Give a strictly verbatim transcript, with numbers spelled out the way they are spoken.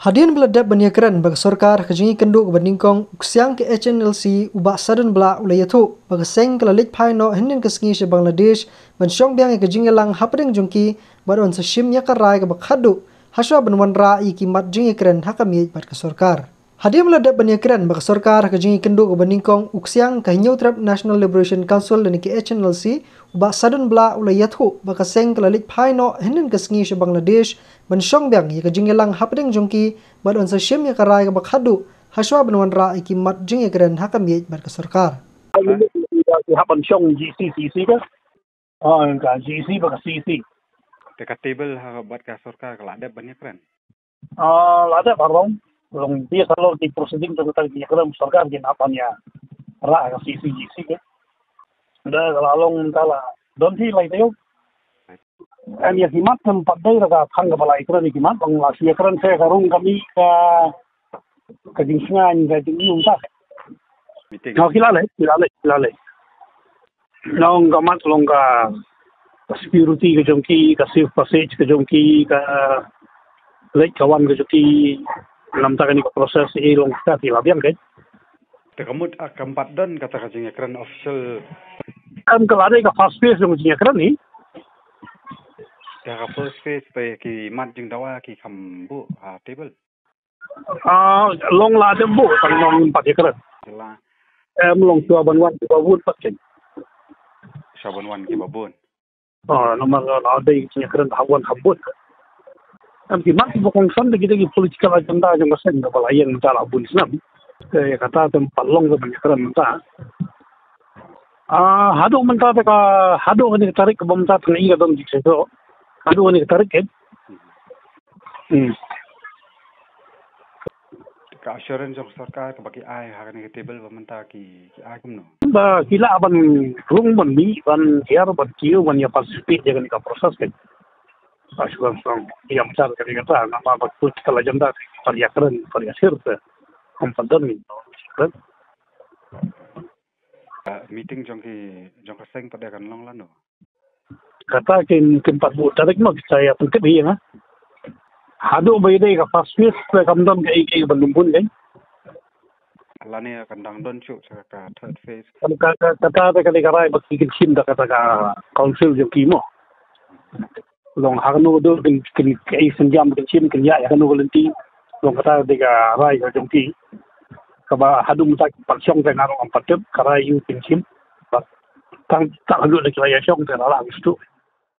Hadien ba la dep ban ïakren bad ka sorkar ha ka jingïakynduh kaba nyngkong, u ksiang ka H N L C u Bah Sadun Blah u la ïathuh ba ka seng ka la leit phai noh hynnin ka sngi sha Bangladesh ban shong biang ïa ka jingïalang hapdeng jong ki bad un sa shim ïa ka rai kaba khadduh hashwa ban wanrah ïa ki mat jingïakren ha ka miej bad ka sorkar. Hadien ba la dep ban ïakren bad ka sorkar ha ka jingïakynduh kaba nyngkong, u ksiang ka Hynñiewtrep National Liberation Council lane ka H N L C u Bah Sadun Blah u la ïathuh ba ka seng ka la leit phai noh hynnin ka sngi sha Bangladesh ban shong biang ïa ka jingïalang hapdeng jong ki bad un sa shim ïa ka rai kaba khadduh hashwa ban wanrah ïa ki mat jingïakren ha ka miej bad ka sorkar. Hap ban shong G C C C ka. Ah, ka G C ba ka C C. Te ka table ha bad ka sorkar ka la dep ban ïakren? Ah, la dep ban long. Long phi sa long ki proceeding jong ka ïakren sorkar kin hap ban ïarah ka C C G C ka. Da ka la long ka la don phi lai tayo. Em ïa ki mat kan pat dei la ka thang kaba la ïakren ïa ki mat, long la ïakren sa ka rung kami ka, ka jingsngain ka jingïung ta. Meeting. Nga ki la leh, ki la leh, ki la leh. Long ka mat, long ka security ka jong ki, ka safe passage ka jong ki, ka leit ka wan ka jong ki, namta kane ka process, eh, long ka ki la biang ka. Te ka mut, ah, kam pat don kata ka jingïakren official. Em, ka la dei ka first phase jong ka jingïakren hi. Te ka first phase te ki mat jingdawa ki kham buh ha table. Ah, long la dep buh, tang long pat ïakren. Em, long shuwa ban wan kiba bun pat ken. Shuwa ban wan kiba bun. Ah, namar la dei jingïakren hap wan hap bud. Em, ki mat kiba kongsan da kita ki political agenda jong ka seng kaba la ïeng mynta la bun snem. Te kata te pat long ka ban ïakren mynta. Ah, haduh mynta te ka, haduh kane ka tarik kaba mynta te ngi ka don jingïaseng. Haduh kane ka tarik, eh. Hmm. Ka assurance jong sorkar kaba ki ai ha kane ka table ba mynta ki, ki ai kumno? Ba ki lah ban rung ban mih ban hiar ban kiew ban ïa participate ïa kane ka process ka. Ba shuwa shuwa ïa mynta kane kata namar ba political agenda ka ïakren ka ïasir te. Kam pat don ni. Ah, meeting jong ki, jong ka seng pat de kan long lano? Kata kin, kin pat buh tarik mo, kita ïa pyntip hi nga. Haduh ba ïadei ka first phase te kam don kaei kaei ban lum bun kan. Lane kan dang don shuh sa ka third phase. Ka, ka, ka, kata te ka dei ka rai ba ki kin shim da kata ka council jong ki mo. Long ha kano ka dur kin, kin kaei synjam kin shim kin ïa, ïa kano ka lynti. Long kata te dei ka rai ka jong ki. Kaba haduh mynta ki pat shong te nga ruh ngam pat tip ka rai aïu kin shim. Ba tang, tang haduh da ki la ïa shong te la lah ki sdang.